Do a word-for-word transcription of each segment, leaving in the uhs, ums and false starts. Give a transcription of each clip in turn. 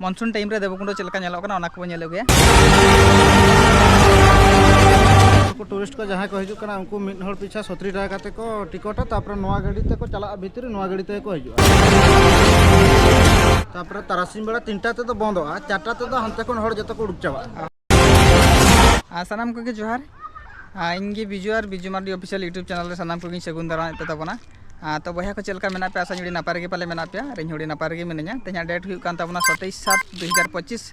Monsoon time ᱨᱮ ᱫᱮᱵᱚᱠᱩᱱᱰ ᱪᱮᱫ ᱞᱮᱠᱟ ᱧᱮᱞᱚᱜ ᱠᱟᱱᱟ, ᱚᱱᱟ ᱠᱚᱵᱚᱱ ᱧᱮᱞ ᱟᱹᱜᱩᱭᱟ᱾ ᱩᱱᱠᱩ ᱴᱩᱨᱤᱥᱴ ᱠᱚ ᱡᱟᱦᱟᱸᱭ ᱠᱚ ᱦᱤᱡᱩᱜ ᱠᱟᱱᱟ, ᱩᱱᱠᱩ ᱢᱤᱫ ᱦᱚᱲ ᱯᱤᱪᱷᱟ ᱥᱚᱛᱨᱤ ᱴᱟᱠᱟ ᱠᱟᱛᱮ ᱠᱚ ᱴᱤᱠᱚᱴᱟ᱾ ᱛᱟᱨᱯᱚᱨᱮ ᱱᱚᱣᱟ ᱜᱟᱹᱰᱤ ᱛᱮᱠᱚ ᱪᱟᱞᱟᱜᱼᱟ ᱵᱷᱤᱛᱨᱤ, ᱱᱚᱣᱟ ᱜᱟᱹᱰᱤ ᱛᱮᱜᱮ ᱠᱚ ᱦᱤᱡᱩᱜᱼᱟ᱾ ᱛᱟᱨᱯᱚᱨᱮ ᱛᱟᱨᱟᱥᱤᱧ ᱵᱮᱲᱟ ᱛᱤᱱᱴᱟ ᱛᱮᱫᱚ ᱵᱚᱱᱫᱚᱜᱼᱟ, ᱪᱟᱨᱴᱟ ᱛᱮᱫᱚ ᱦᱟᱱᱛᱮ ᱠᱷᱚᱱ ᱦᱚᱲ ᱡᱚᱛᱚ ᱠᱚ ᱩᱰᱩᱠ ᱪᱟᱵᱟᱜᱼᱟ᱾ ᱟᱨ ᱥᱟᱱᱟᱢ ᱠᱚᱜᱮ ᱡᱚᱦᱟᱨ᱾ ᱟᱨ ᱤᱧ ᱜᱮ ᱵᱤᱡᱩ ᱟᱨ ᱵᱤᱡᱩ ᱢᱟᱨᱰᱤ ᱚᱯᱷᱤᱥᱤᱭᱟᱞ YouTube ᱪᱮᱱᱮᱞ ᱨᱮ ᱥᱟᱱᱟᱢ ᱠᱚᱜᱮᱧ ᱥᱟᱹᱜᱩᱱ ᱫᱟᱨᱟᱢᱮᱫ ᱯᱮ ᱛᱟᱵᱚᱱᱟ᱾ ᱟᱨ ᱛᱚ ᱵᱚᱭᱦᱟ ᱠᱚ, ᱪᱮᱫ ᱞᱮᱠᱟ ᱢᱮᱱᱟᱜ ᱯᱮᱭᱟ? ᱟᱥᱟ ᱟᱹᱰᱤ ᱱᱟᱯᱟᱭ ᱨᱮᱜᱮ ᱯᱟᱞᱮ ᱢᱮᱱᱟᱜ ᱯᱮᱭᱟ ᱟᱨ ᱤᱧ ᱦᱚᱸ ᱟᱹᱰᱤ ᱱᱟᱯᱟᱭ ᱨᱮᱜᱮ ᱢᱤᱱᱟᱹᱧᱟ᱾ ᱛᱮᱦᱮᱧᱟᱜ ᱰᱮᱴ ᱦᱩᱭᱩᱜ ᱠᱟᱱ ᱛᱟᱵᱚᱱᱟ ᱥᱟᱛᱟᱭᱤᱥ ᱥᱟᱛ ᱫᱩ ᱦᱟᱡᱟᱨ ᱯᱚᱸᱪᱤᱥ᱾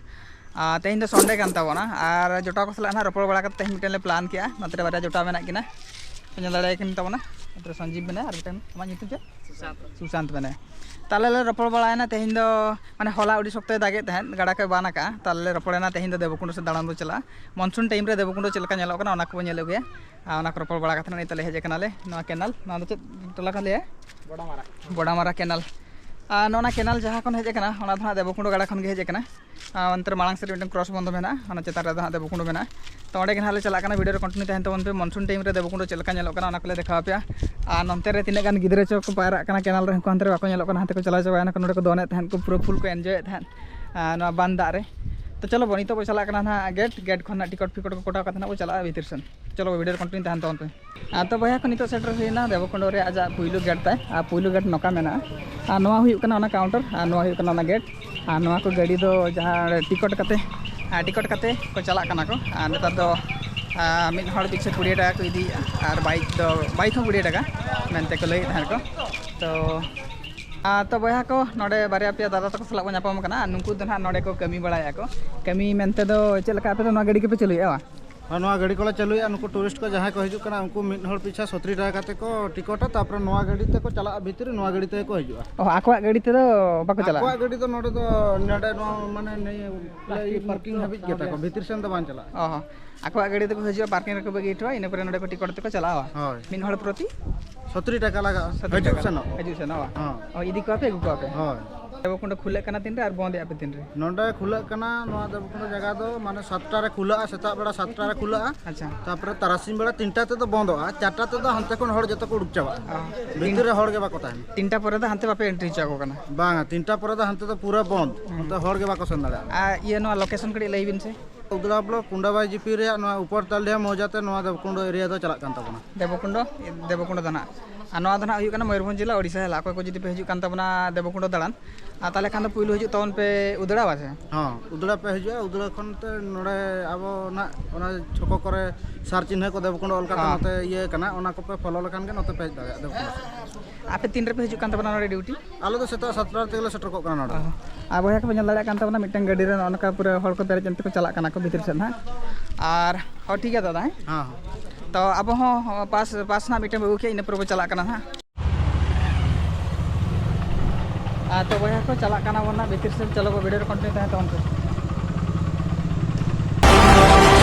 ᱟᱨ ᱛᱮᱦᱮᱧ ᱫᱚ ᱥᱚᱱᱰᱮ ᱠᱟᱱ ᱛᱟᱵᱚᱱᱟ ᱟᱨ ᱡᱚᱴᱟᱣ ᱠᱚ ᱥᱟᱞᱟᱜ ᱱᱟᱦᱟᱜ ᱨᱚᱯᱚᱲ ᱵᱟᱲᱟ ᱠᱟᱛᱮ ᱛᱮᱦᱮᱧ ᱢᱤᱫᱴᱮᱱ ᱞᱮ ᱯᱞᱟᱱ ᱠᱮᱜᱼᱟ᱾ ᱱᱚᱛᱮ ᱨᱮ ᱵᱟᱨᱭᱟ ᱡᱚᱴᱟᱣ ᱢᱮᱱᱟᱜ ᱠᱤᱱᱟ, ᱧᱮᱞ ᱫᱟᱲᱮᱭᱟᱠᱤᱱ ᱛᱟᱵᱚᱱᱟ᱾ ᱱᱚᱛᱮ ᱨᱮ ᱥᱚᱧᱡᱤᱵ ᱢᱮᱱᱟᱭᱟ ᱟᱨ ᱢᱤᱫᱴᱮᱱ, ᱟᱢᱟᱜ ᱧᱩᱛᱩᱢ ᱪᱮᱫ? ᱥᱩᱥᱟᱱᱛ᱾ ᱥᱩᱥᱟᱱᱛ ᱢᱮᱱᱟᱭᱟ᱾ ᱛᱟᱦᱞᱮ ᱞᱮ ᱨᱚᱯᱚᱲ ᱵᱟᱲᱟᱭᱮᱱᱟ ᱛᱮᱦᱮᱧ ᱫᱚ, ᱢᱟᱱᱮ ᱦᱚᱞᱟ ᱟᱹᱰᱤ ᱥᱚᱠᱛᱚᱭ ᱫᱟᱜᱮᱫ ᱛᱟᱦᱮᱸᱫ, ᱜᱟᱰᱟ ᱠᱚᱭ ᱵᱟᱱ ᱟᱠᱟᱜᱼᱟ᱾ ᱛᱟᱦᱞᱮ ᱞᱮ ᱨᱚᱯᱚᱲᱮᱱᱟ ᱛᱮᱦᱮᱧ ᱫᱚ ᱫᱮᱵᱚᱠᱩᱱᱰ ᱥᱮᱫ ᱫᱟᱬᱟᱱ ᱵᱚ ᱪᱟᱞᱟᱜᱼᱟ᱾ ᱢᱚᱱᱥᱩᱱ ᱴᱟᱭᱤᱢ ᱨᱮ ᱫᱮᱵᱚᱠᱩᱱᱰ ᱪᱮᱫ ᱞᱮᱠᱟ ᱧᱮᱞᱚᱜ ᱠᱟᱱᱟ, ᱚᱱᱟ ᱠᱚᱵᱚ ᱧᱮᱞ ᱟᱹᱜᱩᱭᱟ᱾ ᱟᱨ ᱚᱱᱟ ᱠᱚ ᱨᱚᱯᱚᱲ ᱵᱟᱲᱟ ᱠᱟᱛᱮ ᱱᱤᱛᱚᱜ ᱞᱮ ᱦᱮᱡ ᱟᱠᱟᱱᱟᱞᱮ ᱱᱚᱣᱟ ᱠᱮᱱᱟᱞ᱾ ᱱᱚᱣᱟ ᱫᱚ ᱪᱮᱫ ᱴᱚᱞᱟ ᱠᱚ ᱞᱟᱹᱭᱟ? ᱵᱚᱰᱟᱢᱟᱨᱟ᱾ ᱵᱚᱰᱟᱢᱟᱨᱟ ᱠᱮᱱᱟᱞ᱾ ᱟᱨ ᱱᱚᱣᱟ ᱠᱮᱱᱟᱞ ᱡᱟᱦᱟᱸ ᱠᱷᱚᱱ ᱦᱮᱡ ᱟᱠᱟᱱᱟ, ᱚᱱᱟ ᱫᱚ ᱦᱟᱸᱜ ᱫᱮᱵᱚᱠᱩᱱᱰ ᱜᱟᱰᱟ ᱠᱷᱚᱱ ᱜᱮ ᱦᱮᱡ ᱟᱠᱟᱱᱟ᱾ ᱟᱨ ᱚᱱᱛᱮ ᱨᱮ ᱢᱟᱲᱟᱝ ᱥᱮᱫ ᱨᱮ ᱢᱤᱫᱴᱮᱱ ᱠᱨᱚᱥ ᱵᱚᱱᱫᱷᱚ ᱢᱮᱱᱟᱜᱼᱟ, ᱚᱱᱟ ᱪᱮᱛᱟᱱ ᱨᱮᱫᱚ ᱦᱟᱸᱜ ᱫᱮᱵᱚᱠᱩᱱᱰ ᱢᱮᱱᱟᱜᱼᱟ᱾ ᱛᱚ ᱚᱸᱰᱮ ᱜᱮ ᱦᱟᱸᱜ ᱞᱮ ᱪᱟᱞᱟᱜ ᱠᱟᱱᱟ᱾ ᱵᱷᱤᱰᱤᱭᱳ ᱨᱮ ᱠᱚᱱᱴᱤᱱᱤᱭᱩ ᱛᱟᱦᱮᱱ ᱛᱟᱵᱚᱱ ᱯᱮ᱾ ᱢᱚᱱᱥᱩᱱ ᱴᱟᱭᱤᱢ ᱨᱮ ᱫᱮᱵᱚᱠᱩᱱᱰ ᱪᱮᱫ ᱞᱮᱠᱟ ᱧᱮᱞᱚᱜ ᱠᱟᱱᱟ, ᱚᱱᱟ ᱠᱚᱞᱮ ᱫᱮᱠᱷᱟᱣ ᱟᱯᱮᱭᱟ᱾ ᱟᱨ ᱱᱚᱱᱛᱮ ᱨᱮ ᱛᱤᱱᱟᱹᱜ ᱜᱟᱱ ᱜᱤᱫᱽᱨᱟᱹ ᱪᱚ ᱠᱚ ᱯᱟᱭᱨᱟᱜ ᱠᱟᱱᱟ ᱠᱮᱱᱟᱞ ᱨᱮ, ᱩᱱᱠᱩ ᱦᱟᱱᱛᱮ ᱨᱮ ᱵᱟᱠᱚ ᱧᱮᱞᱚᱜ ᱠᱟᱱᱟ, ᱦᱟᱱᱛᱮ ᱠᱚ ᱪᱟᱞᱟᱣ ᱪᱟᱵᱟᱭᱮᱱᱟ ᱠᱚ᱾ ᱱᱚᱰᱮ ᱠᱚ ᱫᱚᱱᱮᱫ ᱛᱟᱦᱮᱸᱫ ᱠᱚ, ᱯᱩᱨᱟᱹ ᱯᱷᱩᱞ ᱠᱚ ᱮᱱᱡᱚᱭᱮᱫ ᱛᱟᱦᱮᱸᱫ, ᱟᱨ ᱱᱚᱣᱟ ᱵᱟᱱ ᱫᱟᱜ ᱨᱮ᱾ ᱛᱚ ᱪᱚᱞᱚ ᱵᱚᱱ ᱱᱤᱛᱚᱜ ᱵᱚ ᱪᱟᱞᱟᱜ ᱠᱟᱱᱟ ᱦᱟᱸᱜ ᱜᱮᱴ, ᱜᱮᱴ ᱠᱷᱚᱱ ᱦᱟᱸᱜ ᱴᱤᱠᱚᱴ ᱯᱷᱤᱠᱚᱴ ᱠᱚ ᱠᱚᱴᱟᱣ ᱠᱟᱛᱮ ᱦᱟᱸᱜ ᱵᱚ ᱪᱟᱞᱟᱜᱼᱟ ᱵᱷᱤᱛᱤᱨ ᱥᱮᱱ᱾ ᱪᱚᱞᱚ ᱵᱷᱤᱰᱤᱭᱳ ᱨᱮ ᱠᱚᱱᱴᱤᱱᱤᱭᱩ ᱛᱟᱦᱮᱱ ᱛᱟᱵᱚᱱ ᱯᱮ᱾ ᱟᱨ ᱛᱚ ᱵᱚᱭᱦᱟ ᱠᱚ, ᱱᱤᱛᱚᱜ ᱥᱮᱴᱮᱨ ᱦᱩᱭᱱᱟ ᱫᱮᱵᱚᱠᱩᱱᱰ ᱨᱮ ᱟᱡᱟᱜ ᱯᱩᱭᱞᱩ ᱜᱮᱴ ᱛᱟᱭ᱾ ᱟᱨ ᱯᱩᱭᱞᱩ ᱜᱮᱴ ᱱᱚᱝᱠᱟ ᱢᱮᱱᱟᱜᱼᱟ᱾ ᱟᱨ ᱱᱚᱣᱟ ᱦᱩᱭᱩᱜ ᱠᱟᱱᱟ ᱚᱱᱟ ᱠᱟᱣᱩᱱᱴᱟᱨ, ᱟᱨ ᱱᱚᱣᱟ ᱠᱚ ᱜᱮᱴ᱾ ᱟᱨ ᱱᱚᱣᱟ ᱠᱚ ᱜᱟᱹᱰᱤ ᱫᱚ ᱡᱟᱦᱟᱸ ᱴᱤᱠᱚᱴ ᱠᱟᱛᱮ, ᱟᱨ ᱴᱤᱠᱚᱴ ᱠᱟᱛᱮ ᱠᱚ ᱪᱟᱞᱟᱜ ᱠᱟᱱᱟ ᱠᱚ᱾ ᱟᱨ ᱱᱮᱛᱟᱨ ᱫᱚ, ᱟᱨ ᱢᱤᱫ ᱦᱚᱲ ᱯᱤᱪᱷᱮ ᱠᱩᱲᱤ ᱴᱟᱠᱟ ᱠᱚ ᱤᱫᱤᱭᱮᱫᱼᱟ, ᱟᱨ ᱵᱟᱭᱤᱠ ᱫᱚ, ᱵᱟᱭᱤᱠ ᱦᱚᱸ ᱠᱩᱲᱤ ᱴᱟᱠᱟ ᱢᱮᱱᱛᱮ ᱠᱚ ᱞᱟᱹᱭᱮᱫ ᱛᱟᱦᱮᱸᱫ ᱠᱚ᱾ ᱛᱚ, ᱟᱨ ᱛᱚ ᱵᱚᱭᱦᱟ ᱠᱚ, ᱱᱚᱰᱮ ᱵᱟᱨᱭᱟ ᱯᱮᱭᱟ ᱫᱟᱫᱟ ᱛᱟᱠᱚ ᱥᱟᱞᱟᱜ ᱵᱚᱱ ᱧᱟᱯᱟᱢ ᱠᱟᱱᱟ᱾ ᱟᱨ ᱱᱩᱠᱩ ᱫᱚ ᱱᱟᱦᱟᱜ ᱱᱚᱰᱮ ᱠᱚ ᱠᱟᱹᱢᱤ ᱵᱟᱲᱟᱭᱮᱫᱼᱟ ᱠᱚ᱾ ᱠᱟᱹᱢᱤ ᱢᱮᱱᱛᱮ ᱫᱚ ᱪᱮᱫ ᱞᱮᱠᱟ, ᱟᱯᱮ ᱫᱚ ᱱᱚᱣᱟ ᱜᱟᱹᱰᱤ ᱜᱮᱯᱮ ᱪᱟᱹᱞᱩᱭᱮᱫᱼᱟ ᱵᱟᱝ? ᱟᱨ ᱱᱚᱣᱟ ᱜᱟᱹᱰᱤ ᱠᱚᱞᱮ ᱪᱟᱹᱞᱩᱭᱟ, ᱱᱩᱠᱩ ᱴᱩᱨᱤᱥᱴ ᱠᱚ ᱡᱟᱦᱟᱸᱭ ᱠᱚ ᱦᱤᱡᱩᱜ ᱠᱟᱱᱟ, ᱩᱱᱠᱩ ᱢᱤᱫ ᱦᱚᱲ ᱯᱤᱪᱷᱟ ᱥᱚᱛᱨᱤ ᱴᱟᱠᱟ ᱠᱟᱛᱮ ᱠᱚ ᱴᱤᱠᱚᱴᱟ, ᱛᱟᱨᱯᱚᱨᱮ ᱱᱚᱣᱟ ᱜᱟᱹᱰᱤ ᱛᱮᱠᱚ ᱪᱟᱞᱟᱜᱼᱟ ᱵᱷᱤᱛᱨᱤ, ᱱᱚᱣᱟ ᱜᱟᱹᱰᱤ ᱛᱮᱜᱮ ᱠᱚ ᱦᱤᱡᱩᱜᱼᱟ᱾ ᱚ, ᱟᱠᱚᱣᱟᱜ ᱜᱟᱹᱰᱤ ᱛᱮᱫᱚ ᱵᱟᱠᱚ ᱪᱟᱞᱟᱜᱼᱟ? ᱟᱠᱚᱣᱟᱜ ᱜᱟᱹᱰᱤ ᱫᱚ ᱱᱚᱰᱮ ᱫᱚ, ᱱᱚᱰᱮ ᱱᱚᱣᱟ ᱢᱟᱱᱮ ᱱᱤᱭᱟᱹ ᱯᱞᱟᱥᱴᱤᱠ ᱯᱟᱨᱠᱤᱝ ᱦᱟᱹᱵᱤᱡ ᱜᱮ ᱛᱟᱠᱚ, ᱵᱷᱤᱛᱤᱨ ᱥᱮᱱ ᱫᱚ ᱵᱟᱝ ᱪᱟᱞᱟᱜᱼᱟ᱾ ᱚ, ᱟᱠᱚᱣᱟᱜ ᱜᱟᱹᱰᱤ ᱛᱮᱠᱚ ᱦᱤᱡᱩᱜᱼᱟ, ᱯᱟᱨᱠᱤᱝ ᱨᱮᱠᱚ ᱵᱟᱹᱜᱤ ᱦᱚᱴᱚᱣᱟ, ᱤᱱᱟᱹ ᱯᱚᱨᱮ ᱱᱚᱰᱮ ᱠᱚ ᱴᱤᱠᱚᱴ ᱛᱮᱠᱚ ᱪᱟᱞᱟᱜᱼᱟ᱾ ᱦᱳᱭ᱾ ᱢᱤᱫ ᱦᱚᱲ ᱯᱨᱚᱛᱤ? ᱥᱚᱛᱨᱤ ᱴᱟᱠᱟ ᱞᱟᱜᱟᱜᱼᱟ, ᱥᱚᱛᱨᱤ ᱦᱤᱡᱩᱜ ᱴᱟᱠᱟ ᱥᱮᱱᱚᱜ᱾ ᱦᱤᱡᱩᱜ ᱥᱮᱱᱚᱜ, ᱵᱟᱝ? ᱦᱚᱸ᱾ ᱚ, ᱤᱫᱤ ᱠᱚᱣᱟ ᱯᱮ, ᱟᱹᱜᱩ ᱠᱚᱣᱟ ᱯᱮ? ᱦᱳᱭ᱾ ᱫᱮᱵᱚᱠᱩᱱᱰᱚ ᱠᱷᱩᱞᱟᱹᱜ ᱠᱟᱱᱟ ᱛᱤᱱᱨᱮ ᱟᱨ ᱵᱚᱱᱫ ᱮᱫᱼᱟ ᱯᱮ ᱛᱤᱱᱨᱮ? ᱱᱚᱰᱮ ᱠᱷᱩᱞᱟᱹᱜ ᱠᱟᱱᱟ, ᱱᱚᱣᱟ ᱫᱮᱵᱚᱠᱩᱱᱰᱚ ᱡᱟᱭᱜᱟ ᱫᱚ ᱢᱟᱱᱮ ᱥᱟᱛᱴᱟ ᱨᱮ ᱠᱷᱩᱞᱟᱹᱜᱼᱟ, ᱥᱮᱛᱟᱜ ᱵᱮᱲᱟ ᱥᱟᱛᱴᱟ ᱨᱮ ᱠᱷᱩᱞᱟᱹᱜᱼᱟ᱾ ᱟᱪᱪᱷᱟ᱾ ᱛᱟᱨᱯᱚᱨᱮ ᱛᱟᱨᱟᱥᱤᱧ ᱵᱮᱲᱟ ᱛᱤᱱᱴᱟ ᱛᱮᱫᱚ ᱵᱚᱱᱫᱚᱜᱼᱟ᱾ ᱪᱟᱨᱴᱟ ᱛᱮᱫᱚ ᱦᱟᱱᱛᱮ ᱠᱷᱚᱱ ᱦᱚᱲ ᱡᱚᱛᱚ ᱠᱚ ᱩᱰᱩᱠ ᱪᱟᱵᱟᱜᱼᱟ᱾ ᱚ᱾ ᱵᱷᱤᱛᱤᱨ ᱨᱮ ᱦᱚᱲ ᱜᱮ ᱵᱟᱠᱚ ᱛᱟᱦᱮᱱᱟ᱾ ᱛᱤᱱᱴᱟ ᱯᱚᱨᱮ ᱫᱚ ᱦᱟᱱᱛᱮ ᱵᱟᱯᱮ ᱮᱱᱴᱨᱤ ᱦᱚᱪᱚ ᱟᱠᱚ ᱠᱟᱱᱟ? ᱵᱟᱝᱟ, ᱛᱤᱱᱴᱟ ᱯᱚᱨᱮ ᱫᱚ ᱦᱟᱱᱛᱮ ᱫᱚ ᱯᱩᱨᱟᱹ ᱵᱚᱱᱫ᱾ ᱦᱩᱸ᱾ ᱚᱱᱛᱮ ᱦᱚᱲ ᱜᱮ ᱵᱟᱠᱚ ᱥᱮᱱ ᱫᱟᱲᱮᱭᱟᱜᱼᱟ᱾ ᱟᱨ ᱤᱭᱟᱹ, ᱱᱚᱣᱟ ᱞᱳᱠᱮᱥᱚᱱ ᱠᱟᱹᱴᱤᱡ ᱞᱟᱹᱭ ᱵᱤᱱ ᱥᱮ᱾ ᱩᱫᱽᱲᱟ ᱵᱞᱚᱠ ᱠᱩᱱᱰᱟᱵᱟᱭ ᱡᱤᱯᱤ ᱨᱮᱭᱟᱜ ᱱᱚᱣᱟ ᱩᱯᱚᱨ ᱛᱟᱞᱰᱤᱦᱟ ᱢᱚᱣᱡᱟ ᱛᱮ ᱱᱚᱣᱟ ᱫᱮᱵᱚᱠᱩᱱᱰᱚ ᱮᱨᱤᱭᱟ ᱫᱚ ᱪᱟᱞᱟᱜ ᱠᱟᱱ ᱛᱟᱵᱚᱱᱟ᱾ ᱫᱮᱵᱚᱠᱩᱱᱰᱚ, ᱫᱮᱵᱚᱠᱩᱱᱰᱚ ᱫᱚ ᱱᱟᱜ᱾ ᱟᱨ ᱱᱚᱣᱟ ᱫᱚ ᱱᱟᱜ ᱦᱩᱭᱩᱜ ᱠᱟᱱᱟ ᱢᱚᱭᱩᱨᱵᱷᱚᱸᱡᱽ ᱡᱮᱞᱟ, ᱳᱰᱤᱥᱟ ᱦᱮᱞᱟ᱾ ᱚᱠᱚᱭ ᱠᱚ ᱡᱩᱫᱤ ᱯᱮ ᱦᱤᱡᱩᱜ ᱠᱟᱱ ᱛᱟᱵᱚᱱᱟ ᱫᱮᱵᱚᱠᱩᱱᱰᱚ ᱫᱟᱬᱟᱱ, ᱟᱨ ᱛᱟᱦᱚᱞᱮ ᱠᱷᱟᱱ ᱫᱚ ᱯᱩᱭᱞᱩ ᱦᱤᱡᱩᱜ ᱛᱟᱵᱚᱱ ᱯᱮ ᱩᱫᱽᱲᱟ ᱵᱟᱥᱮ? ᱦᱚᱸ, ᱩᱫᱽᱲᱟ ᱯᱮ ᱦᱤᱡᱩᱜᱼᱟ, ᱩᱫᱽᱲᱟ ᱠᱷᱚᱱ ᱛᱮ ᱱᱚᱰᱮ ᱟᱵᱚ ᱱᱟᱜ ᱚᱱᱟ ᱪᱷᱚᱠᱚ ᱠᱚᱨᱮ ᱥᱟᱨ ᱪᱤᱱᱦᱟᱹ ᱠᱚ ᱫᱮᱵᱚᱠᱩᱱᱰᱚ ᱚᱞ ᱠᱟᱛᱮ ᱦᱚᱸ᱾ ᱱᱚᱛᱮ ᱤᱭᱟᱹ ᱠᱟᱱᱟ, ᱚᱱᱟ ᱠᱚᱯᱮ ᱯᱷᱚᱞᱳ ᱞᱮᱠᱷᱟᱱ ᱜᱮ ᱱᱚᱛᱮ ᱯᱮ ᱦᱮᱡ ᱫᱟᱲᱮᱭᱟᱜᱼᱟ ᱫᱮᱵᱚᱠᱩᱱᱰᱚ ᱥᱮᱫ᱾ ᱟᱯᱮ ᱛᱤᱱ ᱨᱮᱯᱮ ᱦᱤᱡᱩᱜ ᱠᱟᱱ ᱛᱟᱵᱚᱱᱟ ᱱᱚᱰᱮ ᱰᱤᱭᱩᱴᱤ? ᱟᱞᱮ ᱫᱚ ᱥᱮᱛᱟᱜ ᱥᱟᱛᱴᱟ ᱛᱮᱜᱮ ᱞᱮ ᱥᱮᱴᱮᱨ ᱠᱚᱜ ᱠᱟᱱᱟ ᱱᱚᱰᱮ᱾ ᱚ᱾ ᱟᱨ ᱵᱚᱭᱦᱟ ᱠᱚ ᱧᱮᱞ ᱫᱟᱲᱮᱭᱟᱜ ᱠᱟᱱ ᱛᱟᱵᱚᱱᱟ, ᱢᱤᱫᱴᱟᱝ ᱜᱟᱹᱰᱤ ᱨᱮ ᱱᱚᱜᱼᱚ ᱱᱚᱝᱠᱟ ᱯᱩᱨᱟᱹ ᱦᱚᱲ ᱠᱚ ᱯᱮᱨᱮᱡ ᱮᱱ ᱛᱮᱠᱚ ᱪᱟᱞᱟᱜ ᱠᱟᱱᱟ ᱠᱚ ᱵᱷᱤᱛᱤᱨ ᱥᱮᱫ ᱦᱟᱸᱜ᱾ ᱟᱨ ᱦᱚᱸ, ᱴᱷᱤᱠ ᱜᱮᱭᱟ ᱫᱟᱫᱟ, ᱦᱮᱸ? ᱦᱮᱸ, ᱦᱮᱸ᱾ ᱛᱚ ᱟᱵᱚ ᱦᱚᱸ ᱯᱟᱥ, ᱯᱟᱥ ᱱᱟᱜ ᱢᱤᱫᱴᱟᱝ ᱵᱚ ᱟᱹᱜᱩ ᱠᱮᱫ, ᱤᱱᱟᱹ ᱯᱚᱨᱮ ᱵᱚ ᱪᱟᱞᱟᱜ ᱠᱟᱱᱟ ᱦᱟᱸᱜ᱾ ᱟᱨ ᱛᱚ ᱵᱚᱭᱦᱟ ᱠᱚ, ᱪᱟᱞᱟᱜ ᱠᱟᱱᱟ ᱵᱚᱱ ᱱᱟᱜ ᱵᱷᱤᱛᱤᱨ ᱥᱮᱫ᱾ ᱪᱚᱞᱚ ᱵᱚ, ᱵᱷᱤᱰᱤᱭᱳ ᱨᱮ ᱠᱚᱱᱴᱤᱱᱤᱭᱩ ᱛᱟᱦᱮᱱ ᱛᱟᱵᱚᱱ ᱯᱮ᱾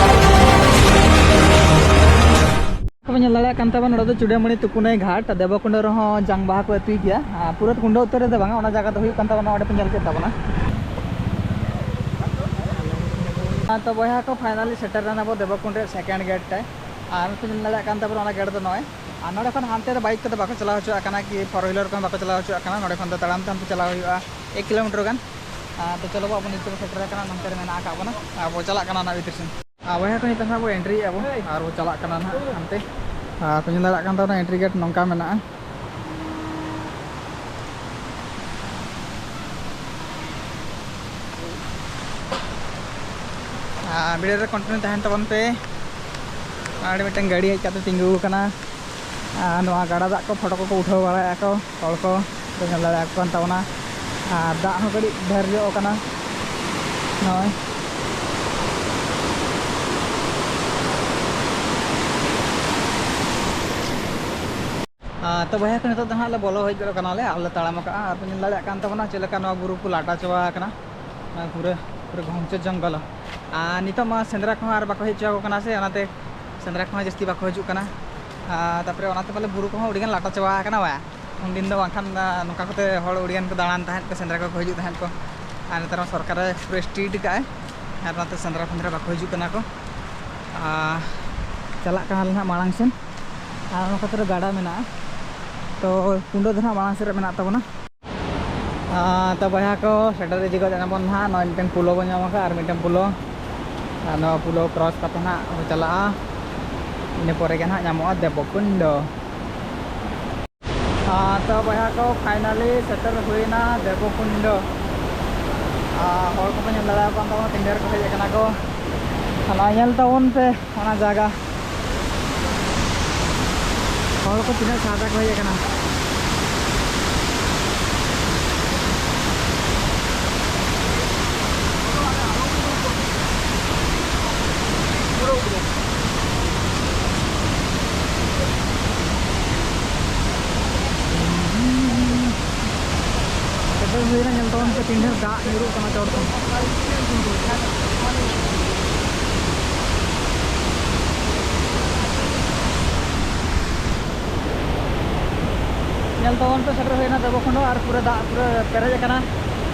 ᱠᱚ ᱧᱮᱞ ᱫᱟᱲᱮᱭᱟᱜ ᱠᱟᱱ ᱛᱟᱵᱚᱱ, ᱱᱚᱰᱮ ᱫᱚ ᱪᱩᱲᱟᱹᱢᱟᱹᱲᱤ ᱛᱩᱯᱩᱱᱟᱹᱭ ᱜᱷᱟᱴ, ᱫᱮᱵᱚᱠᱩᱱᱰᱚ ᱨᱮᱦᱚᱸ ᱡᱟᱝ ᱵᱟᱦᱟ ᱠᱚ ᱟᱹᱛᱩᱭ ᱜᱮᱭᱟ᱾ ᱟᱨ ᱯᱩᱨᱟᱹ ᱠᱩᱱᱰᱚ ᱩᱛᱟᱹᱨ ᱨᱮᱫᱚ ᱵᱟᱝᱟ, ᱚᱱᱟ ᱡᱟᱭᱜᱟ ᱫᱚ ᱦᱩᱭᱩᱜ ᱠᱟᱱ ᱛᱟᱵᱚᱱᱟ, ᱚᱸᱰᱮ ᱯᱮ ᱧᱮᱞ ᱠᱮᱫ ᱛᱟᱵᱚᱱᱟ᱾ ᱟᱨ ᱛᱚ ᱵᱚᱭᱦᱟ ᱠᱚ, ᱯᱷᱟᱭᱱᱟᱞᱤ ᱥᱮᱴᱮᱨ ᱮᱱᱟ ᱵᱚ ᱫᱮᱵᱚᱠᱩᱱᱰ ᱨᱮᱭᱟᱜ ᱥᱮᱠᱮᱱᱰ ᱜᱮᱴ ᱛᱮ᱾ ᱟᱨ ᱯᱮ ᱧᱮᱞ ᱫᱟᱲᱮᱭᱟᱜ ᱠᱟᱱ ᱛᱟᱵᱚᱱᱟ, ᱚᱱᱟ ᱜᱮᱴ ᱫᱚ ᱱᱚᱜᱼᱚᱭ᱾ ᱟᱨ ᱱᱚᱰᱮ ᱠᱷᱚᱱ ᱦᱟᱱᱛᱮ ᱫᱚ ᱵᱟᱭᱤᱠ ᱠᱚᱫᱚ ᱵᱟᱠᱚ ᱪᱟᱞᱟᱣ ᱦᱚᱪᱚᱣᱟᱜ ᱠᱟᱱᱟ, ᱠᱤ ᱯᱷᱳᱨ ᱦᱩᱭᱞᱟᱨ ᱠᱚᱦᱚᱸ ᱵᱟᱠᱚ ᱪᱟᱞᱟᱣ ᱦᱚᱪᱚᱣᱟᱜ ᱠᱟᱱᱟ᱾ ᱱᱚᱰᱮ ᱠᱷᱚᱱ ᱫᱚ ᱛᱟᱲᱟᱢ ᱛᱟᱲᱟᱢ ᱛᱮ ᱪᱟᱞᱟᱣ ᱦᱩᱭᱩᱜᱼᱟ ᱮᱠ ᱠᱤᱞᱳᱢᱤᱴᱟᱨ ᱜᱟᱱ᱾ ᱟᱨ ᱛᱚ ᱪᱚᱞᱚ ᱵᱚ, ᱟᱵᱚ ᱱᱤᱛᱚᱜ ᱵᱚ ᱥᱮᱴᱮᱨ ᱟᱠᱟᱱᱟ, ᱱᱚᱱᱛᱮ ᱨᱮ ᱢᱮᱱᱟᱜ ᱟᱠᱟᱫ ᱵᱚᱱᱟ᱾ ᱟᱨ ᱵᱚ ᱪᱟᱞᱟᱜ ᱠᱟᱱᱟ ᱚᱱᱟ ᱵᱷᱤᱛᱤᱨ ᱥᱮᱱ᱾ ᱟᱨ ᱵᱚᱭᱦᱟ ᱠᱚ, ᱱᱤᱛᱚᱜ ᱦᱟᱸᱜ ᱵᱚ ᱮᱱᱴᱨᱤᱭᱮᱫᱼᱟ ᱵᱚ, ᱟᱨ ᱵᱚ ᱪᱟᱞᱟᱜ ᱠᱟᱱᱟ ᱱᱟᱦᱟᱜ ᱦᱟᱱᱛᱮ᱾ ᱟᱨ ᱠᱚ ᱧᱮᱞ ᱫᱟᱲᱮᱭᱟᱜ ᱠᱟᱱ ᱛᱟᱵᱚᱱᱟ, ᱮᱱᱴᱨᱤ ᱜᱮᱴ ᱱᱚᱝᱠᱟ ᱢᱮᱱᱟᱜᱼᱟ᱾ ᱟᱨ ᱵᱷᱤᱰᱤᱭᱳ ᱨᱮ ᱠᱚᱱᱴᱤᱱᱤᱭᱩ ᱛᱟᱦᱮᱱ ᱛᱟᱵᱚᱱ ᱯᱮ᱾ ᱟᱨ ᱢᱤᱫᱴᱟᱝ ᱜᱟᱹᱰᱤ ᱦᱮᱡ ᱠᱟᱛᱮ ᱛᱤᱸᱜᱩ ᱟᱠᱟᱱᱟ᱾ ᱟᱨ ᱱᱚᱣᱟ ᱜᱟᱰᱟ ᱫᱟᱜ ᱠᱚ ᱯᱷᱳᱴᱳ ᱠᱚᱠᱚ ᱩᱴᱷᱟᱹᱣ ᱵᱟᱲᱟᱭᱮᱫᱼᱟ ᱠᱚ, ᱦᱚᱲ ᱠᱚ ᱧᱮᱞ ᱫᱟᱲᱮᱭᱟᱠᱚ ᱠᱟᱱ ᱛᱟᱵᱚᱱᱟ᱾ ᱟᱨ ᱫᱟᱜ ᱦᱚᱸ ᱠᱟᱹᱴᱤᱡ ᱰᱷᱮᱨ ᱧᱚᱜ ᱟᱠᱟᱱᱟ ᱱᱚᱜᱼᱚᱭ᱾ ᱟᱨ ᱛᱚ ᱵᱚᱭᱦᱟ ᱠᱚ, ᱱᱤᱛᱚᱜ ᱫᱚ ᱦᱟᱸᱜ ᱞᱮ ᱵᱚᱞᱚ ᱦᱮᱡ ᱜᱚᱫ ᱟᱠᱟᱱᱟᱞᱮ, ᱟᱨ ᱞᱮ ᱛᱟᱲᱟᱢ ᱟᱠᱟᱜᱼᱟ᱾ ᱟᱨ ᱯᱮ ᱧᱮᱞ ᱫᱟᱲᱮᱭᱟᱜ ᱠᱟᱱ ᱛᱟᱵᱚᱱᱟ ᱪᱮᱫ ᱞᱮᱠᱟ ᱱᱚᱣᱟ ᱵᱩᱨᱩ ᱠᱚ ᱞᱟᱴᱟ ᱪᱟᱵᱟ ᱟᱠᱟᱱᱟ, ᱱᱚᱣᱟ ᱯᱩᱨᱟᱹ, ᱯᱩᱨᱟᱹ ᱜᱷᱚᱱᱪᱚ ᱡᱚᱝᱜᱚᱞ᱾ ᱟᱨ ᱱᱤᱛᱚᱜ ᱢᱟ ᱥᱮᱸᱫᱽᱨᱟ ᱠᱚᱦᱚᱸ ᱟᱨ ᱵᱟᱠᱚ ᱦᱮᱡ ᱦᱚᱪᱚ ᱟᱠᱚ ᱠᱟᱱᱟ ᱥᱮ, ᱚᱱᱟᱛᱮ ᱥᱮᱸᱫᱽᱨᱟ ᱠᱚᱦᱚᱸ ᱡᱟᱹᱥᱛᱤ ᱵᱟᱠᱚ ᱦᱤᱡᱩᱜ ᱠᱟᱱᱟ᱾ ᱟᱨ ᱛᱟᱨᱯᱚᱨᱮ ᱚᱱᱟᱛᱮ ᱯᱟᱞᱮ ᱵᱩᱨᱩ ᱠᱚᱦᱚᱸ ᱟᱹᱰᱤᱜᱟᱱ ᱞᱟᱴᱟ ᱪᱟᱵᱟ ᱟᱠᱟᱱᱟ ᱵᱟ᱾ ᱩᱱᱫᱤᱱ ᱫᱚ ᱵᱟᱝᱠᱷᱟᱱ, ᱟ, ᱱᱚᱝᱠᱟ ᱠᱚᱛᱮ ᱦᱚᱲ ᱟᱹᱰᱤᱜᱟᱱ ᱠᱚ ᱫᱟᱬᱟᱱ ᱛᱟᱦᱮᱸᱫ ᱠᱚ, ᱥᱮᱸᱫᱽᱨᱟ ᱠᱚᱠᱚ ᱦᱤᱡᱩᱜ ᱛᱟᱦᱮᱸᱫ ᱠᱚ᱾ ᱟᱨ ᱱᱮᱛᱟᱨ ᱢᱟ ᱥᱚᱨᱠᱟᱨᱮ ᱯᱩᱨᱟᱹ ᱥᱴᱨᱤᱠᱴ ᱠᱟᱜᱼᱟᱭ, ᱟᱨ ᱚᱱᱟᱛᱮ ᱥᱮᱸᱫᱽᱨᱟ ᱯᱷᱮᱸᱫᱽᱨᱟ ᱵᱟᱠᱚ ᱦᱤᱡᱩᱜ ᱠᱟᱱᱟ ᱠᱚ᱾ ᱟᱨ ᱪᱟᱞᱟᱜ ᱠᱟᱱᱟᱞᱮ ᱱᱟᱦᱟᱜ ᱢᱟᱲᱟᱝ ᱥᱮᱱ᱾ ᱟᱨ ᱚᱱᱟ ᱠᱷᱟᱹᱛᱤᱨ ᱜᱟᱰᱟ ᱢᱮᱱᱟᱜᱼᱟ, ᱛᱚ ᱠᱩᱸᱰᱟᱹ ᱫᱚ ᱱᱟᱦᱟᱜ ᱢᱟᱲᱟᱝ ᱥᱮᱫ ᱨᱮ ᱢᱮᱱᱟᱜ ᱛᱟᱵᱚᱱᱟ᱾ ᱟᱨ ᱛᱚ ᱵᱚᱭᱦᱟ ᱠᱚ, ᱥᱮᱴᱮᱨ ᱤᱫᱤ ᱜᱚᱫ ᱮᱱᱟᱵᱚᱱ ᱱᱟᱦᱟᱜ᱾ ᱱᱚᱜᱼᱚᱭ ᱢᱤᱫᱴᱮᱱ ᱯᱳᱞᱳ ᱵᱚᱱ ᱧᱟᱢ ᱟᱠᱟᱫᱼᱟ, ᱟᱨ ᱢᱤᱫᱴᱮᱱ ᱯᱳᱞᱳ᱾ ᱟᱨ ᱱᱚᱣᱟ ᱯᱳᱞᱳ ᱠᱨᱚᱥ ᱠᱟᱛᱮ ᱱᱟᱦᱟᱜ ᱵᱚᱱ ᱪᱟᱞᱟᱜᱼᱟ, ᱤᱱᱟᱹ ᱯᱚᱨᱮ ᱜᱮ ᱱᱟᱦᱟᱜ ᱧᱟᱢᱚᱜᱼᱟ ᱫᱮᱵᱚᱠᱩᱱᱰᱚ᱾ ᱟᱨ ᱛᱚ ᱵᱚᱭᱦᱟ ᱠᱚ, ᱯᱷᱟᱭᱱᱟᱞᱤ ᱥᱮᱴᱮᱨ ᱦᱩᱭᱱᱟ ᱫᱮᱵᱚᱠᱩᱱᱰᱚ᱾ ᱟᱨ ᱦᱚᱲ ᱠᱚᱯᱮ ᱧᱮᱞ ᱫᱟᱲᱮᱭᱟᱠᱚ ᱠᱟᱱ ᱛᱟᱵᱚᱱᱟ, ᱛᱤᱱ ᱰᱷᱮᱨ ᱠᱚ ᱦᱮᱡ ᱟᱠᱟᱱᱟ ᱠᱚ᱾ ᱟᱨ ᱱᱚᱣᱟ ᱧᱮᱞ ᱛᱟᱵᱚᱱ ᱯᱮ ᱚᱱᱟ ᱡᱟᱭᱜᱟ, ᱦᱚᱲ ᱠᱚ ᱛᱤᱱᱟᱹᱜ ᱥᱟᱦᱛᱟ ᱠᱚ ᱦᱮᱡ ᱟᱠᱟᱱᱟ᱾ ᱥᱮᱴᱮᱨ ᱦᱩᱭᱱᱟ, ᱧᱮᱞ ᱛᱟᱵᱚᱱ ᱯᱮ ᱛᱤᱱ ᱰᱷᱮᱨ ᱫᱟᱜ ᱧᱩᱨᱩᱜ ᱠᱟᱱᱟ ᱪᱚᱴ ᱠᱷᱚᱱ᱾ ᱧᱮᱞ ᱛᱟᱵᱚᱱ ᱯᱮ, ᱥᱮᱴᱮᱨ ᱦᱩᱭᱱᱟ ᱫᱮᱵᱚᱠᱷᱚᱸᱰ, ᱟᱨ ᱯᱩᱨᱟᱹ ᱫᱟᱜ ᱯᱩᱨᱟᱹ ᱯᱮᱨᱮᱡ ᱟᱠᱟᱱᱟ᱾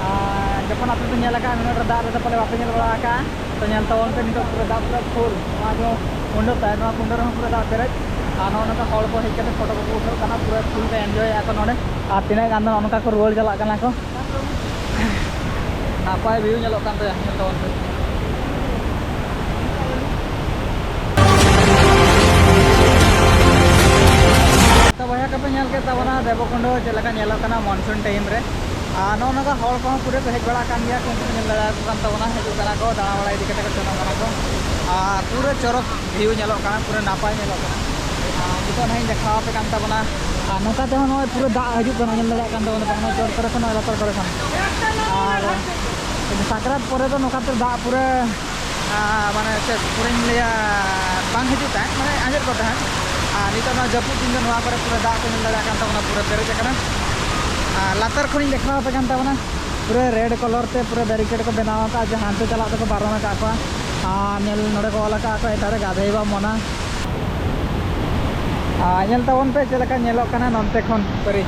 ᱟᱨ ᱡᱚᱠᱷᱚᱱ ᱟᱯᱮ ᱯᱮ ᱧᱮᱞ ᱟᱠᱟᱫᱼᱟ, ᱱᱩᱱᱟᱹᱜ ᱰᱷᱮᱨ ᱫᱟᱜ ᱨᱮᱫᱚ ᱯᱟᱞᱮ ᱵᱟᱯᱮ ᱧᱮᱞ ᱵᱟᱲᱟ ᱟᱠᱟᱫᱼᱟ᱾ ᱛᱚ ᱧᱮᱞ ᱛᱟᱵᱚᱱ ᱯᱮ, ᱱᱤᱛᱚᱜ ᱯᱩᱨᱟᱹ ᱫᱟᱜ ᱯᱩᱨᱟᱹ ᱯᱷᱩᱞ᱾ ᱱᱚᱣᱟ ᱡᱮᱢᱚᱱ ᱠᱩᱸᱰᱟᱹ ᱛᱟᱭ, ᱱᱚᱣᱟ ᱠᱩᱸᱰᱟᱹ ᱨᱮᱦᱚᱸ ᱯᱩᱨᱟᱹ ᱫᱟᱜ ᱯᱮᱨᱮᱡ᱾ ᱟᱨ ᱱᱚᱜᱼᱚ ᱱᱚᱝᱠᱟ ᱦᱚᱲ ᱠᱚ ᱦᱮᱡ ᱠᱟᱛᱮ ᱯᱷᱳᱴᱳ ᱠᱚᱠᱚ ᱩᱴᱷᱟᱹᱜ ᱠᱟᱱᱟ, ᱯᱩᱨᱟᱹ ᱯᱷᱩᱞ ᱯᱮ ᱮᱱᱡᱚᱭᱮᱫᱼᱟ ᱠᱚ ᱱᱚᱰᱮ᱾ ᱟᱨ ᱛᱤᱱᱟᱹᱜ ᱜᱟᱱ ᱫᱚ ᱱᱚᱜᱼᱚ ᱱᱚᱝᱠᱟ ᱠᱚ ᱨᱩᱣᱟᱹᱲ ᱪᱟᱞᱟᱜ ᱠᱟᱱᱟ ᱠᱚ᱾ ᱱᱟᱯᱟᱭ ᱵᱷᱤᱭᱩ ᱧᱮᱞᱚᱜ ᱠᱟᱱ ᱛᱟᱭᱟ, ᱧᱮᱞ ᱛᱟᱵᱚᱱ ᱯᱮ᱾ ᱛᱚ ᱵᱚᱭᱦᱟ ᱠᱚᱯᱮ ᱧᱮᱞ ᱠᱮᱫ ᱛᱟᱵᱚᱱᱟ ᱫᱮᱵᱚᱠᱩᱱᱰᱚ ᱪᱮᱫ ᱞᱮᱠᱟ ᱧᱮᱞᱚᱜ ᱠᱟᱱᱟ ᱢᱚᱱᱥᱩᱱ ᱴᱟᱭᱤᱢ ᱨᱮ᱾ ᱟᱨ ᱱᱚᱜᱼᱚ ᱱᱚᱝᱠᱟ ᱦᱚᱲ ᱠᱚᱦᱚᱸ ᱯᱩᱨᱟᱹ ᱠᱚ ᱦᱮᱡ ᱵᱟᱲᱟᱜ ᱠᱟᱱ ᱜᱮᱭᱟ, ᱩᱱᱠᱩ ᱠᱚ ᱧᱮᱞ ᱫᱟᱲᱮᱭᱟᱠᱚ ᱠᱟᱱ ᱛᱟᱵᱚᱱᱟ, ᱦᱤᱡᱩᱜ ᱠᱟᱱᱟ ᱠᱚ, ᱫᱟᱬᱟ ᱵᱟᱲᱟ ᱤᱫᱤ ᱠᱟᱛᱮ ᱠᱚ ᱥᱮᱱᱚᱜ ᱠᱟᱱᱟ ᱠᱚ᱾ ᱟᱨ ᱯᱩᱨᱟᱹ ᱪᱚᱨᱚᱠ ᱵᱷᱤᱭᱩ ᱧᱮᱞᱚᱜ ᱠᱟᱱᱟ, ᱯᱩᱨᱟᱹ ᱱᱟᱯᱟᱭ ᱧᱮᱞᱚᱜ ᱠᱟᱱᱟ᱾ ᱟᱨ ᱱᱤᱛᱚᱜ ᱱᱟᱦᱟᱜ ᱤᱧ ᱫᱮᱠᱷᱟᱣ ᱟᱯᱮ ᱠᱟᱱ ᱛᱟᱵᱚᱱᱟ᱾ ᱟᱨ ᱱᱚᱝᱠᱟ ᱛᱮᱦᱚᱸ ᱱᱚᱜᱼᱚᱭ ᱯᱩᱨᱟᱹ ᱫᱟᱜ ᱦᱤᱡᱩᱜ ᱠᱟᱱᱟ, ᱧᱮᱞ ᱫᱟᱲᱮᱭᱟᱜ ᱠᱟᱱ ᱛᱟᱵᱚᱱᱟ ᱯᱮ, ᱱᱚᱜᱼᱚᱭ ᱪᱚᱴ ᱠᱚᱨᱮ ᱠᱷᱚᱱ, ᱱᱚᱜᱼᱚᱭ ᱞᱟᱛᱟᱨ ᱠᱚᱨᱮ ᱠᱷᱚᱱ᱾ ᱟᱨ ᱥᱟᱠᱨᱟᱛ ᱯᱚᱨᱮ ᱫᱚ ᱱᱚᱝᱠᱟ ᱛᱮ ᱫᱟᱜ ᱯᱩᱨᱟᱹ, ᱟᱨ ᱢᱟᱱᱮ ᱪᱮᱫ ᱯᱩᱨᱟᱹᱧ ᱞᱟᱹᱭᱟ, ᱵᱟᱝ ᱦᱤᱡᱩᱜ ᱛᱟᱦᱮᱸᱫ, ᱢᱟᱱᱮ ᱟᱸᱡᱮᱫ ᱠᱚᱜ ᱛᱟᱦᱮᱸᱫ᱾ ᱟᱨ ᱱᱤᱛᱚᱜ ᱱᱚᱣᱟ ᱡᱟᱹᱯᱩᱫ ᱫᱤᱱ ᱫᱚ ᱱᱚᱣᱟ ᱠᱚᱨᱮ ᱯᱩᱨᱟᱹ ᱫᱟᱜ ᱠᱚ ᱧᱮᱞ ᱫᱟᱲᱮᱭᱟᱜ ᱠᱟᱱ ᱛᱟᱵᱚᱱᱟ, ᱯᱩᱨᱟᱹ ᱯᱮᱨᱮᱡ ᱟᱠᱟᱱᱟ᱾ ᱟᱨ ᱞᱟᱛᱟᱨ ᱠᱷᱚᱱᱤᱧ ᱫᱮᱠᱷᱟᱣ ᱟᱯᱮ ᱠᱟᱱ ᱛᱟᱵᱚᱱᱟ, ᱯᱩᱨᱟᱹ ᱨᱮᱰ ᱠᱟᱞᱟᱨ ᱛᱮ ᱯᱩᱨᱟᱹ ᱵᱮᱨᱤᱠᱮᱰ ᱠᱚ ᱵᱮᱱᱟᱣ ᱟᱠᱟᱫᱼᱟ, ᱡᱮ ᱦᱟᱱᱛᱮ ᱪᱟᱞᱟᱜ ᱛᱮᱠᱚ ᱵᱟᱨᱚᱱ ᱟᱠᱟᱫ ᱠᱚᱣᱟ᱾ ᱟᱨ ᱧᱮᱞ, ᱱᱚᱰᱮ ᱠᱚ ᱚᱞ ᱟᱠᱟᱫ ᱠᱚ, ᱮᱴᱟᱜ ᱨᱮ ᱜᱟᱫᱷᱮᱭ ᱵᱟ ᱢᱚᱱᱟ᱾ ᱟᱨ ᱧᱮᱞ ᱛᱟᱵᱚᱱ ᱯᱮ ᱪᱮᱫ ᱞᱮᱠᱟ ᱧᱮᱞᱚᱜ ᱠᱟᱱᱟ ᱱᱚᱱᱛᱮ ᱠᱷᱚᱱ ᱯᱟᱹᱨᱤ᱾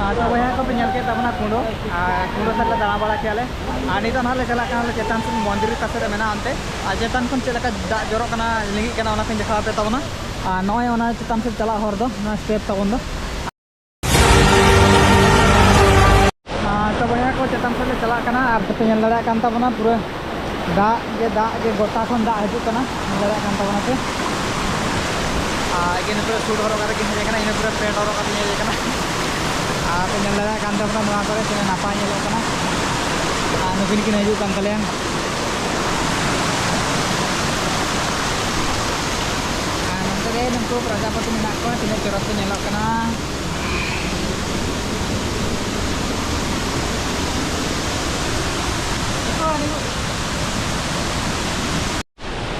ᱟᱨ ᱛᱚ ᱵᱚᱭᱦᱟ ᱠᱚᱯᱮ ᱧᱮᱞ ᱠᱮᱫ ᱛᱟᱵᱚᱱᱟ ᱠᱩᱸᱰᱳ, ᱟᱨ ᱠᱩᱸᱰᱳ ᱥᱮᱫ ᱞᱮ ᱫᱟᱬᱟ ᱵᱟᱲᱟ ᱠᱮᱜᱼᱟ ᱞᱮ᱾ ᱟᱨ ᱱᱤᱛᱚᱜ ᱱᱟᱦᱟᱜ ᱞᱮ ᱪᱟᱞᱟᱜ ᱠᱟᱱᱟ ᱪᱮᱛᱟᱱ ᱥᱮᱫ, ᱢᱚᱱᱫᱤᱨ ᱚᱠᱟ ᱥᱮᱫ ᱨᱮ ᱢᱮᱱᱟᱜᱼᱟ ᱚᱱᱛᱮ᱾ ᱟᱨ ᱪᱮᱛᱟᱱ ᱠᱷᱚᱱ ᱪᱮᱫ ᱞᱮᱠᱟ ᱫᱟᱜ ᱡᱚᱨᱚᱜ ᱠᱟᱱᱟ, ᱞᱤᱸᱜᱤᱜ ᱠᱟᱱᱟ, ᱚᱱᱟ ᱠᱚᱧ ᱫᱮᱠᱷᱟᱣ ᱟᱯᱮ ᱛᱟᱵᱚᱱᱟ᱾ ᱟᱨ ᱱᱚᱜᱼᱚᱭ ᱚᱱᱟ ᱪᱮᱛᱟᱱ ᱥᱮᱫ ᱪᱟᱞᱟᱜ ᱦᱚᱨ ᱫᱚ, ᱱᱚᱣᱟ step ᱛᱟᱵᱚᱱ ᱫᱚ᱾ ᱟᱨ ᱛᱚ ᱵᱚᱭᱦᱟ ᱠᱚ, ᱪᱮᱛᱟᱱ ᱥᱮᱫ ᱞᱮ ᱪᱟᱞᱟᱜ ᱠᱟᱱᱟ ᱟᱨ ᱯᱮ ᱧᱮᱞ ᱫᱟᱲᱮᱭᱟᱜ ᱠᱟᱱ ᱛᱟᱵᱚᱱᱟ ᱯᱩᱨᱟᱹ ᱫᱟᱜ ᱜᱮ ᱫᱟᱜ ᱜᱮ, ᱜᱚᱴᱟ ᱠᱷᱚᱱ ᱫᱟᱜ ᱦᱤᱡᱩᱜ ᱠᱟᱱᱟ, ᱧᱮᱞ ᱫᱟᱲᱮᱭᱟᱜ ᱠᱟᱱ ᱛᱟᱵᱚᱱᱟ ᱯᱮ᱾ ᱟᱨ ᱤᱧ ᱯᱩᱨᱟᱹ suit ᱦᱚᱨᱚᱜ ᱠᱟᱛᱮ ᱜᱤᱧ ᱦᱮᱡ ᱟᱠᱟᱱᱟ, ᱤᱧ ᱯᱩᱨᱟᱹ pant ᱦᱚᱨᱚᱜ ᱠᱟᱛᱮ ᱤᱧ ᱦᱮᱡ ᱟᱠᱟᱱᱟ᱾ ᱟᱨ ᱯᱮ ᱧᱮᱞ ᱫᱟᱲᱮᱭᱟᱜ ᱠᱟᱱ ᱛᱟᱵᱚᱱᱟ ᱱᱚᱣᱟ ᱠᱚᱨᱮ ᱛᱤᱱᱟᱹᱜ ᱱᱟᱯᱟᱭ ᱧᱮᱞᱚᱜ ᱠᱟᱱᱟ᱾ ᱟᱨ ᱱᱩᱠᱤᱱ ᱠᱤᱱ ᱦᱤᱡᱩᱜ ᱠᱟᱱ ᱛᱟᱞᱮᱭᱟ᱾ ᱟᱨ ᱱᱚᱛᱮ ᱨᱮ ᱱᱩᱠᱩ ᱯᱨᱚᱡᱟᱯᱚᱛᱤ ᱢᱮᱱᱟᱜ ᱠᱚᱣᱟ, ᱛᱤᱱᱟᱹᱜ ᱪᱚᱨᱚᱠ ᱠᱚ ᱧᱮᱞᱚᱜ ᱠᱟᱱᱟ᱾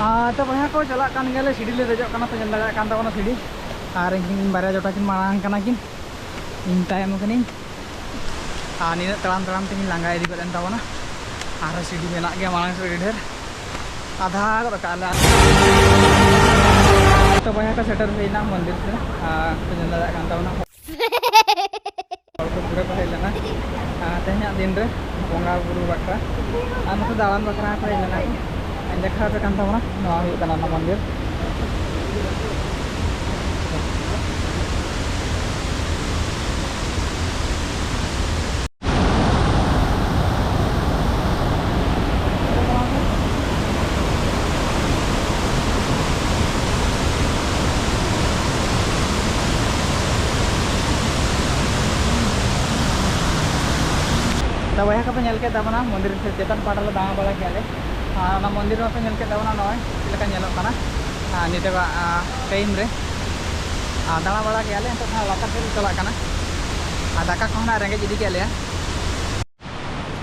ᱟᱨ ᱛᱚ ᱵᱚᱭᱦᱟ ᱠᱚ, ᱪᱟᱞᱟᱜ ᱠᱟᱱ ᱜᱮᱭᱟᱞᱮ, ᱥᱤᱲᱤ ᱞᱮ ᱫᱮᱡᱚᱜ ᱠᱟᱱᱟ, ᱯᱮ ᱧᱮᱞ ᱫᱟᱲᱮᱭᱟᱜ ᱠᱟᱱ ᱛᱟᱵᱚᱱᱟ ᱥᱤᱲᱤ᱾ ᱟᱨ ᱤᱧ ᱵᱟᱨᱭᱟ ᱡᱚᱴᱟ ᱠᱤᱱ ᱢᱟᱲᱟᱝ ᱠᱟᱱᱟ ᱠᱤᱱ, ᱤᱧ ᱛᱟᱭᱚᱢ ᱠᱟᱹᱱᱟᱹᱧ᱾ ᱟᱨ ᱱᱤᱱᱟᱹᱜ ᱛᱟᱲᱟᱢ ᱛᱟᱲᱟᱢ ᱛᱮᱜᱤᱧ ᱞᱟᱸᱜᱟ ᱤᱫᱤ ᱜᱚᱫ ᱮᱱ ᱛᱟᱵᱚᱱᱟ᱾ ᱟᱨᱦᱚᱸ ᱥᱤᱲᱤ ᱢᱮᱱᱟᱜ ᱜᱮᱭᱟ ᱢᱟᱲᱟᱝ ᱥᱮᱫ ᱟᱹᱰᱤ ᱰᱷᱮᱨ, ᱟᱫᱷᱟ ᱜᱚᱫ ᱠᱟᱜᱼᱟ ᱞᱮ᱾ ᱛᱚ ᱵᱚᱭᱦᱟ ᱠᱚ, ᱥᱮᱴᱮᱨ ᱦᱩᱭᱱᱟ ᱢᱚᱱᱫᱤᱨ ᱥᱮᱫ, ᱟᱨ ᱯᱮ ᱧᱮᱞ ᱫᱟᱲᱮᱭᱟᱜ ᱠᱟᱱ ᱛᱟᱵᱚᱱᱟ᱾ ᱦᱚᱲ ᱠᱚ ᱯᱩᱨᱟᱹ ᱠᱚ ᱦᱮᱡ ᱞᱮᱱᱟ᱾ ᱟᱨ ᱛᱮᱦᱮᱧᱟᱜ ᱫᱤᱱ ᱨᱮ ᱵᱚᱸᱜᱟ ᱵᱩᱨᱩ ᱵᱟᱠᱷᱨᱟ ᱟᱨ ᱱᱚᱛᱮ ᱫᱟᱬᱟᱱ ᱵᱟᱠᱷᱨᱟ ᱦᱚᱸᱠᱚ ᱦᱮᱡ ᱞᱮᱱᱟ᱾ ᱫᱮᱠᱷᱟᱣ ᱟᱯᱮ ᱠᱟᱱ ᱛᱟᱵᱚᱱᱟ, ᱱᱚᱣᱟ ᱦᱩᱭᱩᱜ ᱠᱟᱱᱟ ᱚᱱᱟ ᱢᱚᱱᱫᱤᱨ᱾ ᱛᱚ ᱵᱚᱭᱦᱟ ᱠᱚᱯᱮ ᱧᱮᱞ ᱠᱮᱫ ᱛᱟᱵᱚᱱᱟ, ᱢᱚᱱᱫᱤᱨ ᱥᱮ ᱪᱮᱛᱟᱱ ᱯᱟᱦᱴᱟ ᱞᱮ ᱫᱟᱬᱟ ᱵᱟᱲᱟ ᱠᱮᱜᱼᱟ ᱞᱮ᱾ ᱟᱨ ᱚᱱᱟ ᱢᱚᱱᱫᱤᱨ ᱢᱟᱯᱮ ᱧᱮᱞ ᱠᱮᱫ ᱛᱟᱵᱚᱱᱟ, ᱱᱚᱜᱼᱚᱭ ᱪᱮᱫ ᱞᱮᱠᱟ ᱧᱮᱞᱚᱜ ᱠᱟᱱᱟ᱾ ᱟᱨ ᱱᱤᱛᱚᱜᱟᱜ, ᱟᱨ, time ᱨᱮ, ᱟᱨ, ᱫᱟᱬᱟ ᱵᱟᱲᱟ ᱠᱮᱜᱼᱟ ᱞᱮ᱾ ᱱᱤᱛᱚᱜ ᱫᱚ ᱦᱟᱸᱜ ᱞᱟᱛᱟᱨ ᱥᱮᱫ ᱞᱮ ᱪᱟᱞᱟᱜ ᱠᱟᱱᱟ᱾ ᱟᱨ ᱫᱟᱠᱟ ᱠᱚᱦᱚᱸ ᱱᱟᱜ ᱨᱮᱸᱜᱮᱡ ᱤᱫᱤ ᱠᱮᱫ ᱞᱮᱭᱟ᱾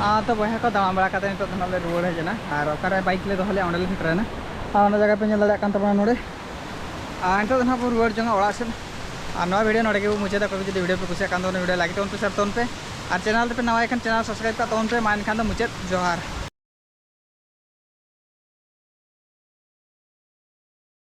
ᱟᱨ ᱛᱚ ᱵᱚᱭᱦᱟ ᱠᱚ, ᱫᱟᱬᱟ ᱵᱟᱲᱟ ᱠᱟᱛᱮ ᱱᱤᱛᱚᱜ ᱫᱚ ᱱᱟᱜ ᱞᱮ ᱨᱩᱣᱟᱹᱲ ᱦᱮᱡ ᱮᱱᱟ᱾ ᱟᱨ ᱚᱠᱟᱨᱮ bike ᱞᱮ ᱫᱚᱦᱚ ᱞᱮᱫᱼᱟ, ᱚᱸᱰᱮ ᱞᱮ ᱥᱮᱴᱮᱨᱮᱱᱟ᱾ ᱟᱨ ᱚᱱᱟ ᱡᱟᱭᱜᱟ ᱯᱮ ᱧᱮᱞ ᱫᱟᱲᱮᱭᱟᱜ ᱠᱟᱱ ᱛᱟᱵᱚᱱᱟ ᱱᱚᱰᱮ᱾ ᱟᱨ ᱱᱤᱛᱚᱜ ᱫᱚ ᱱᱟᱦᱟᱜ ᱵᱚᱱ ᱨᱩᱣᱟᱹᱲ ᱡᱚᱝᱟ ᱚᱲᱟᱜ ᱥᱮᱫ᱾ ᱟᱨ ᱱᱚᱣᱟ video ᱱᱚᱰᱮ ᱜᱮᱵᱚᱱ ᱢᱩᱪᱟᱹᱫᱟ᱾ ᱚᱠᱚᱭ ᱡᱩᱫᱤ video ᱯᱮ ᱠᱩᱥᱤᱭᱟᱜ ᱠᱷᱟᱱ ᱫᱚ ᱚᱱᱟ video like ᱛᱟᱵᱚᱱ ᱯᱮ, share ᱛᱟᱵᱚᱱ ᱯᱮ᱾ ᱟᱨ channel ᱨᱮᱯᱮ ᱱᱟᱣᱟ ᱜᱮ ᱠᱷᱟᱱ channel subscribe ᱠᱟᱜ ᱛᱟᱵᱚᱱ ᱯᱮ᱾ ᱢᱟ ᱮᱱᱠᱷᱟᱱ ᱫᱚ ᱢᱩᱪᱟᱹᱫ ᱡᱚᱦᱟᱨ᱾